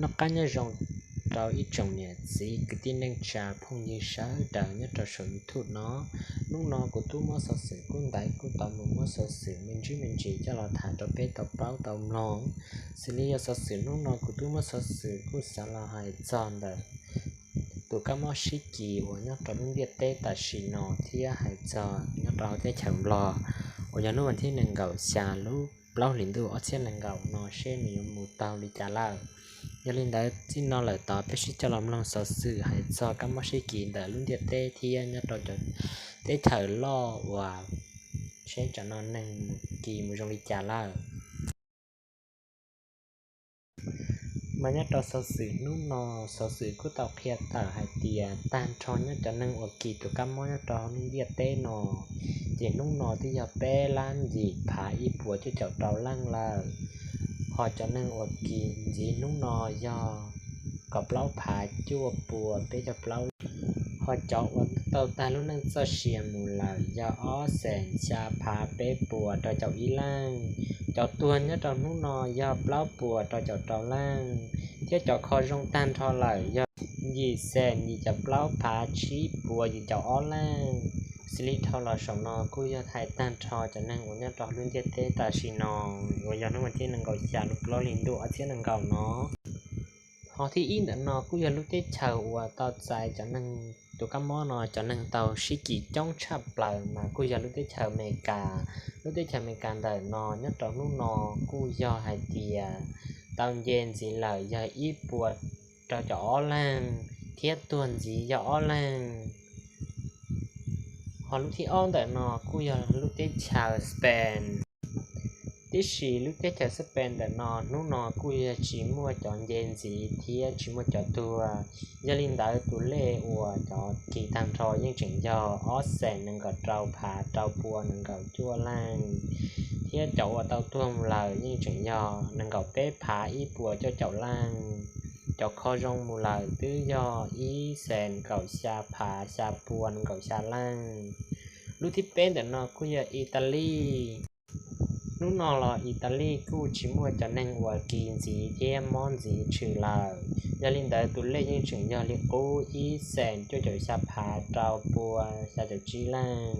Noj qab nyob zoo rau ib tsoom niam txiv kwv tij neej tsa phooj ywg sawv daws nyob rau saum YouTube no. Hnub no kuv tub muab xov xwm kub ntaiv kuj tau mus muab xov xwm me ntsis me ntsis coj los tham rau peb tau paub tau mloog. Xws li yog xov xwm hnub no kuv tub muab xov xwm kuj xav los hais txog ntawm tus kab mob sib kis uas nyob rau lub ntiaj teb tam sim no thiab hais txog nyob rau hauv teb chaws Nplog uas yog hnub vas thib nees nkaum xya lub plaub hlis ntuj ob txhiab nees nkaum no seb nws yuav mus tau li cas lawm. Yog li ntawd txij no lawm tod peb sib coj los mloog xov xwm hais txog kab mob sib kis ntawm lub ntiaj teb thiab nyob rau cov teb chaws loj uas seb tsam no neeg kis mus zoo li cas lawm. Mas nyob rau xov xwm hnub no, xov xwm kuj tau qhia tawm hais tias tag nrho nyob cov neeg uas kis tus kab mob nyob rau hauv lub ntiaj teb no, ces hnub no twb yog peb lab yim phav ib puas cuaj caum rau leej lawm. Ho cov neeg uas kis ntxiv hnub no yog kaum plaub phav cuaj puas peb caug plaub leej. Ho cov uas tau tag lub neej txoj sia mus lawm yog ob xees xya phav peb puas rau caum ib leej. Cov tuag nyob rau hnub no yog plaub puas rau caum rau leej, thiab cov kho zoo tag nrho lawm yog yim xees yim caum plaub phav tsib puas yim caum ob leej. Xws li dhau los saum no kuj yog hais tag nrho cov neeg uas nyob rau lub ntiaj teb tam sim no uas yog hnub vas thib nees nkaum xya lub plaub hlis ntuj ob txhiab nees nkaum no. Ho thib ib ntawm no kuj yog lub teb chaws uas tau txais cov neeg tus kab mob no cov neeg tau sib kis coob tshaj plaws mas kuj yog lub teb chaws Amelikas. Lub teb chaws Amelikas ntawm no nyob rau hnub no kuj yog hais tias tau nce ntxiv lawm yog ib puas rau caum ob leeg, thiab tuag ntxiv yog ob leeg. Ho lub thib ob ntawm no kuj yog lub teb chaws Spain. Tiam sis lub teb chaws Spain ntawm no hnub no kuj yog tsis muaj cov nce ntxiv thiab tsis muaj cov tuag. Yog li ntawd tus lej uas cov kis tag nrho yeej tseem yog ob xees nees nkaum rau phav rau puas nees nkaum cuaj leej, thiab cov uas tau tuag mus lawm yeej tseem yog nees nkaum peb phav ib puas cuaj caum leej. Cov kho zoo mus lawm twb yog ib xees kaum xya phav xya puas nees nkaum xya leej. Lub thib peb ntawm no kuj yog Italy. Hnub no los Italy kuj tsis muaj cov neeg uas kis ntxiv thiab mob ntxiv tshwm lawm. Yog li ntawd tus lej yeej tseem yog li qub ib xees cuaj caum xya phav rau puas xya caum tsib leej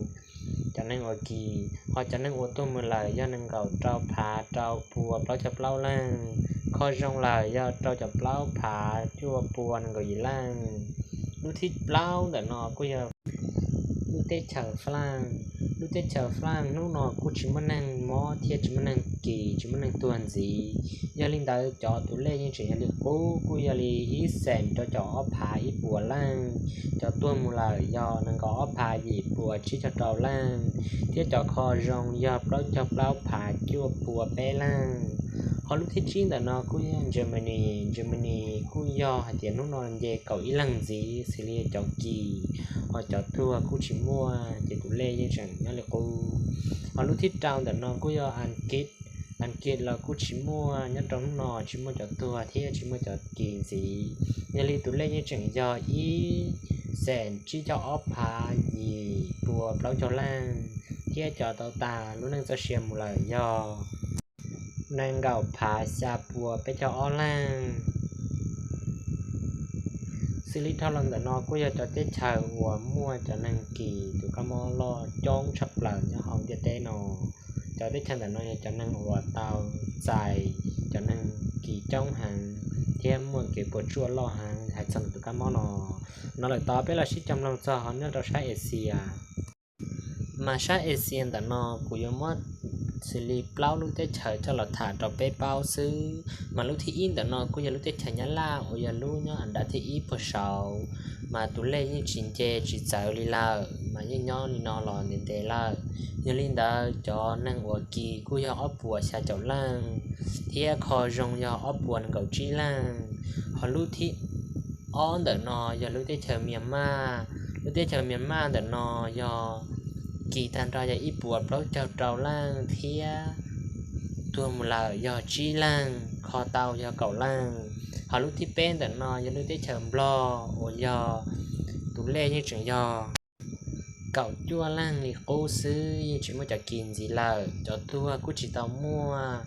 cov neeg uas kis. Ho cov neeg uas tuag mus lawm yog nees nkaum rau phav rau puas plaub caug plaub leej. Kho zoo lawm yog rau caum plaub phav cuaj puas nees nkaum yim leej. Lub thib plaub ntawm no kuj yog lub teb chaws Fab Laj. Lub teb chaws Fab Laj hnub no kuj tsis muaj neeg mob thiab tsis muaj neeg kis tsis muaj neeg tuag ntxiv. Yog li ntawd cov tus lej yeej tseem yog li qub kuj yog li ib xees rau caum ob phav ib puas leej. Cov tuag mus lawm yog nees nkaum ob phav yim puas tsib caug rau leej, thiab cov kho zoo yog plaub caug plaub phav cuaj puas peb leej. Ho lub thib tsib ntawm no kuj yog Germany. Germany kuj yog hais tias hnub no nce kaum ib leeg ntxiv xws li cov kis, ho cov tuag kuj tsis muaj ces tus lej yeej tseem nyob li qub. Ho lub thib rau ntawm no kuj yog Askiv. Askiv los kuj tsis muaj, nyob rau hnub no tsis muaj cov tuag thiab tsis muaj cov kis ntxiv. Yog li tus lej yeej tseem yog ib xees tsib caug ob phav yim puas plaub caug leej, thiab cov tau tas lub neej txoj sia mus lawm yog nees nkaum phav xya puas peb caug ob leej. Xws li dhau los ntawm no kuj yog cov teb chaws uas muaj cov neeg kis tus kab mob loj coob tshaj plaws nyob hauv ntiaj teb no. Cov teb chaws ntawm no yog cov neeg uas tau txais cov neeg kis coob heev thiab muaj kev puas tsuaj loj heev hais txog tus kab mob no. No lawm tod peb los sib cog mloog txog nyob rau sab Asia. Mas sab Asia ntawm no kuv yuav muab xws li plaub lub teb chaws coj los tham rau peb paub xwb. Mas lub thib ib ntawm no kuj yog lub teb chaws Nyab Laj uas yog lub nyob an dab thib ib puag saud, mas tus lej yeej tsis nce tsis txawv li lawm, mas yeej nyob li no los ntev ntev lawm. Yog li ntawd cov neeg uas kis kuj yog ob puas xya caum leej, thiab kho zoo yog ob puas nees nkaum tsib leej. Ho lub thib ob ntawm no yog lub teb chaws Myanmar. Lub teb chaws Myanmar ntawm no yog kis tag nrho yog ib puas plaub caug rau leej thiab tuag mus lawm yog tsib leeg, kho tau yog kaum leej. Ho lub thib peb ntawm no yog lub teb chaws Nplog uas yog tus lej yeej tseem yog kaum cuaj leej li qub xwb, yeej tsis muaj cov kis ntxiv lawm, cov tuag kuj tsis tau muaj.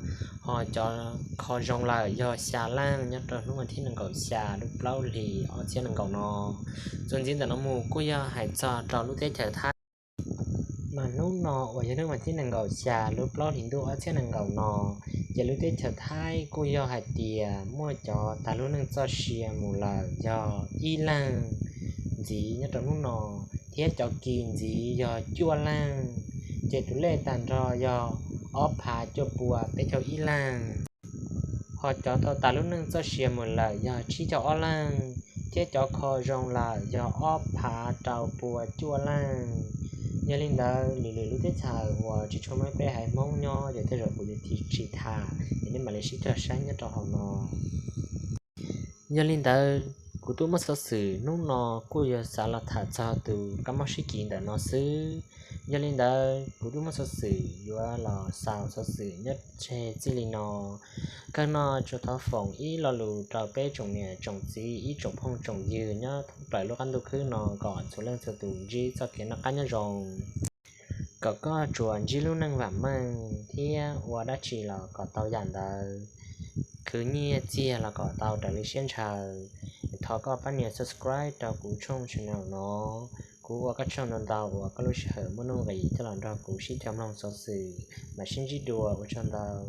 Ho cov kho zoo lawm yog xya leej nyob rau hnub vas thib nees nkaum xya lub plaub hlis ob txhiab nees nkaum no. Txuas ntxiv ntawm no mus kuj yog hais txog rau lub teb chaws Thaib. Mas hnub no uas yog hnub vas thib nees nkaum xya lub plaub hlis ntuj ob txhiab nees nkaum no, ces lub teb chaws Thaib kuj yog hais tias muaj cov tag lub neej txoj sia mus lawm yog ib leeg ntxiv nyob rau hnub no, thiab cov kis ntxiv yog cuaj leeg, ces tus lej tag nrho yog ob phav cuaj pua peb caug ib leeg. Ho cov tau tag lub neej txoj sia mus lawm yog tsib caug ob leeg, thiab cov kho zoo lawm yog ob phav rau pua cuaj leeg. Yog li ntawd, lwm lwm lub teb chaws uas tsis tshua muaj peb haiv Hmoob nyob ces tej zaum kuv yuav tsis tham, ces nej mam li sib cog saib nyob rau hauv no. Yog li ntawd, kuv tub muab xov xwm hnub no kuj yuav xav los tham txog tus kab mob sib kis ntawm no xwb. Yog li ntawd, kuv tub muab xov xwm yuav los xaus xov xwm nyob tseg txij li no. Kawg no tsuas thov foom ib lo lus rau peb tsoom niam tsoom txiv ib tsoom phooj tsoom ywg nyob thoob plaws lub qab ntuj khwb no kom txhua leej txhua tus ntsib txoj kev noj qab nyob zoo, kom koj tsuas ntsib lub neej vam meej thiab ua dab tsi los kom tau yam ntawd, khwv nyiaj txiag los kom tau raws li siab ntshaw. Thov koj pab nias subscribe rau kuv tshooj channel no. Kuv ua koj tsaug ntau ntau uas koj lub sij hawm muaj nuj nqis coj los nrog kuv sib cog mloog xov xwm. Mam sib ntsib dua, ua tsaug ntau.